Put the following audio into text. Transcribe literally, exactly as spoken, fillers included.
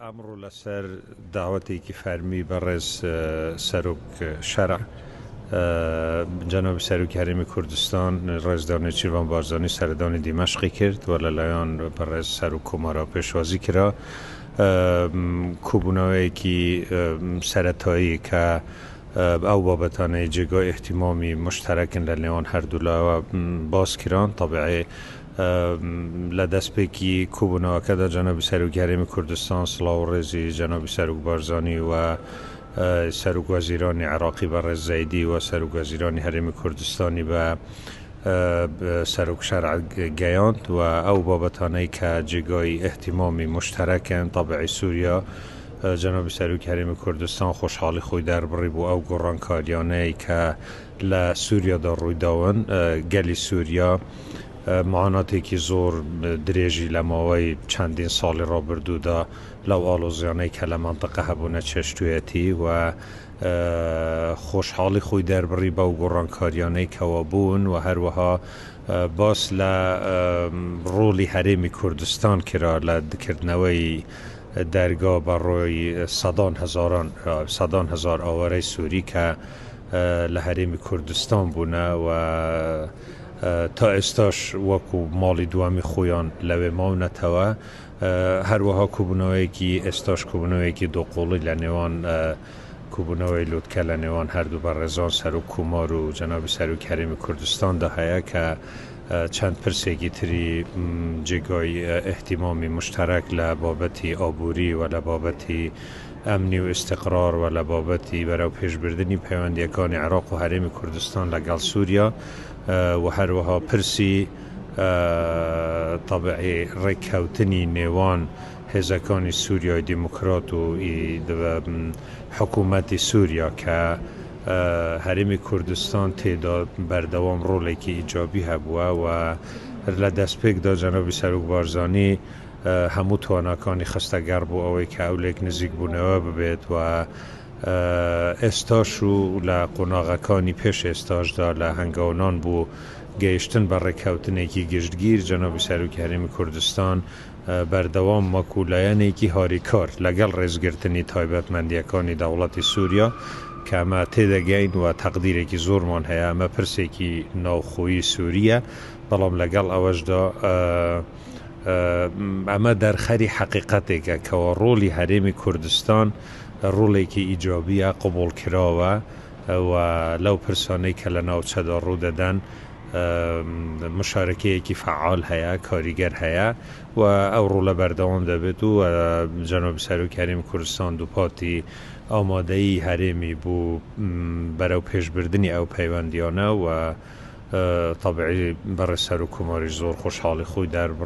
Emro li ser dawetekî fermî berêz, e, Serok Şer'a, e, Cenabî Serokê Herêmê Kurdistan, Rêzdar Nêçîrvan Barzanî seredanî Dîmeşqê kir, we li layan berêz Serok Komara pêşwazî kira. E, m, kobûnaweyekî, e, seretayî ke, e, ew babetanê cêgay îhtîmamî muşterek in li nêwan her du lawa, m, bas kiran. Tabiî, e, li destpêkî kobûnaweke de Cenabî Serokê Herêmê Kurdistan silav û rêzî Cenabî Serok Barzanî we, e, Serok Wezîranê Iraqî berêz Zeydî we Serok Wezîranê Herêmê Kurdistanî be, e, bi Serok Şer'a ge-, geyand we ew babetaney ke cêgayî îhtîmamî muşterek in, tabiî Sûriya, e, Cenabî Serokê Herêmê Kurdistan xweşhalî xwe derbirî bo ew gorankariyane ke li Sûriya de rûy dawin. E, gelî Sûriya, e, muanatekî zor, e, dirêjî li maweyî çendîn salî rabirdû de lew aloziyane ke li mentiqe hebûne çeştûyetî we, e, xweşhalî xwe derbirî be û gorankariyane ke we bûn we her wiha, e, bas li, e, rolî Herêmî Kurdistan kira li dikirdineweyî derga beroyî sedan hezaran, e, sedan hezar awarey Sûrî ke, e, li Herêmî Kurdistan bûne we, e, ta êstaş wekû malî duwemî xwe yan lewê mawnetewe. E, her wiha kobûnaweyekî êstaş kobûnaweyekî doqolî li nêwan, e, kobûnaweyê lotke li nêwan her du berêzan Serok Komar û Cenabî Serokê Herêmê Kurdistan de heye ke, e, çend pirsekî tirî, m, cêgayî, e, îhtîmamî muşterek li babetî aborî we li babetî emnî û îstiqrar we li babetî berewpêşbirdinî peywendiyekanî Iraq û Herêmê Kurdistan li gel Sûriya, e, we her wiha pirsî, e, tabiî rêkkewtinî nêwan hêzekanî Sûriyayê Demokrat û î dibe, m, hikûmetî Sûriya ke, e, Herêmê Kurdistan tê de berdewam rolekî îcabî hebûye we li destpêk de Cenabî Serok Barzanî, e, hemû twanakanî xiste ger bo ewê ke ewlêk nizîkbûnewe bibêt we, e, êstaş û li qonaxekanî pêş êstaş de li hengawinan bo gehiştin be rêkkewtinekî giştgîr, Cenabî Serokê Herêmê Kurdistan, e, berdewam ma ku layenekî harîkar li gel rêzgirtinî taybetmendiyekanî dewletî Sûriya ke me têde geyn we teqdîrekî zorman heye, me pirsekî navxweyî Sûrî ye, belam li gel ewij de, e, e, eme derxerî heqîqetêk e ke we rolî Herêmî Kurdistan rolekî îcabî ye, qebûlkiraw e, e, we lew pirsanê ke li navçe de rû diden, e, muşarekeyekî feal heye, karîger heye we ew role berdewam debêt û, e, Cenabî Serokê Herêmê Kurdistan dupatî amadeyî herêmî bo, m, berewpêşbirdinî ew peywendiyane we, e, tabiî berê Serokkomarî zor xweşhalî xwe derb